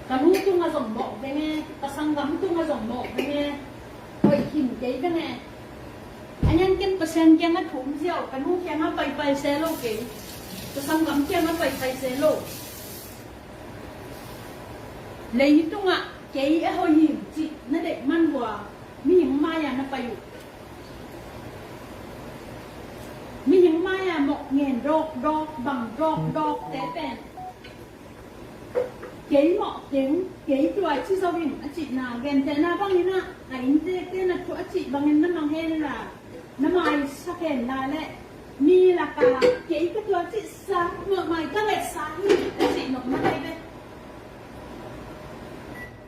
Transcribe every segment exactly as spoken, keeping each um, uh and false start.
Ka nu tungah zong mawh veng e, ka sanggam tungah zong mawh veng e, hoih him kei veng e. A nian ken Pasian kiangah thum ziau, ka nu kiangah paipai se lo kei, ka sanggam kiangah paipai se lo. Leitungah kei a hoih him cih na deih man uh a, mihing mai-ah na pai uh. Mihing mai-ah mawh ngen dawkdawk, bang dawkdawkte pen kei mawh keng, kei tua ci zo in a cihna, gentehna bangin ah, a inntekte na thu a cih bangin na mang hen la, na maisak hen la leh, mi lakah kei ka tua cihsa, mawh mai ka letsa hi a cih nop na dai ve.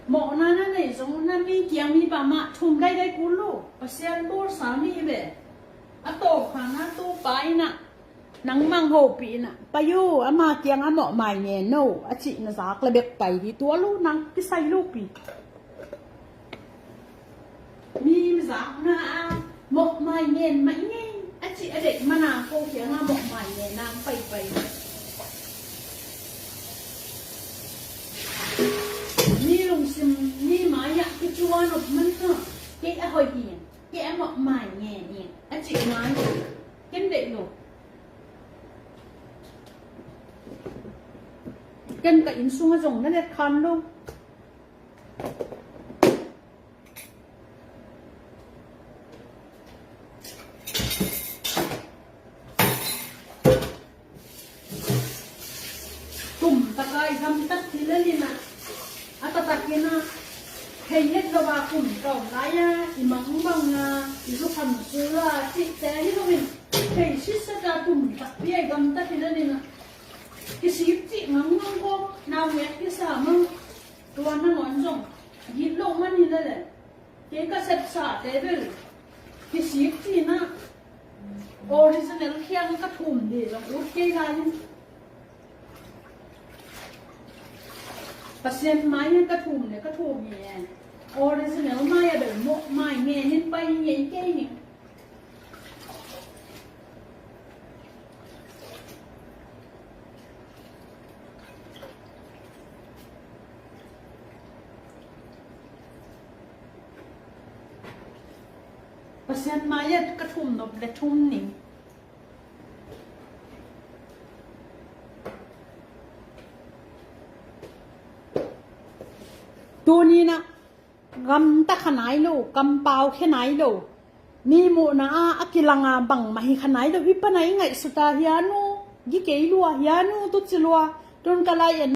Mawhna na nei zong na mi kiang mi bamah thum daidai kul lo, Pasian bawlsa mi hi ve. A tawpkhana Topa in ah nang mang hopih in ah, pai uh, ama kiangah mawh mai ngen o a cih na zak le bek pai hi, tua lo nang kisai lopi. Mi zakna ah mawh mai ngen mai ngei a cih a deih man a, ko kiangah mawh mai ngen a paipai. Mi lungsim, mi mai-ah kicuan nop man a, kei a hoih hi, kei a mawh mai ngen hi a cih ngan ken deih lo. Ken ka inn sungah zong na let khan lo. Kum taka i gamtat hi lel in ah, a taktak in ah, thei het lo a kum ka om lai-a i mang bang a, i zukham sul a cihte hi lo in, thei sitset a kum takpi a i gamtat hi lel in ah, kisik cih ngangngang ko, nau nget kisa mang, tua nangawn zong git lo man hi lel e. Kei ka sepsate bel kisik cih in ah, original khiang ka thum dih zong ut kei lai in. Pasian mai-ah ka thum le ka thum hi e. Original mai-ah bel mawh mai ngen in pai ngei kei hi. Pasian mai-ah ka thum nop le thum ning. Tuni in ah gamta kha nai lo, kampau khia nai lo, mi muhna ah a kilang a bangmah hi kha nai lo, hih pan a i ngaihsut a, hia nu, gi kei lua, hia nu, tu ci lua, tun ka lai en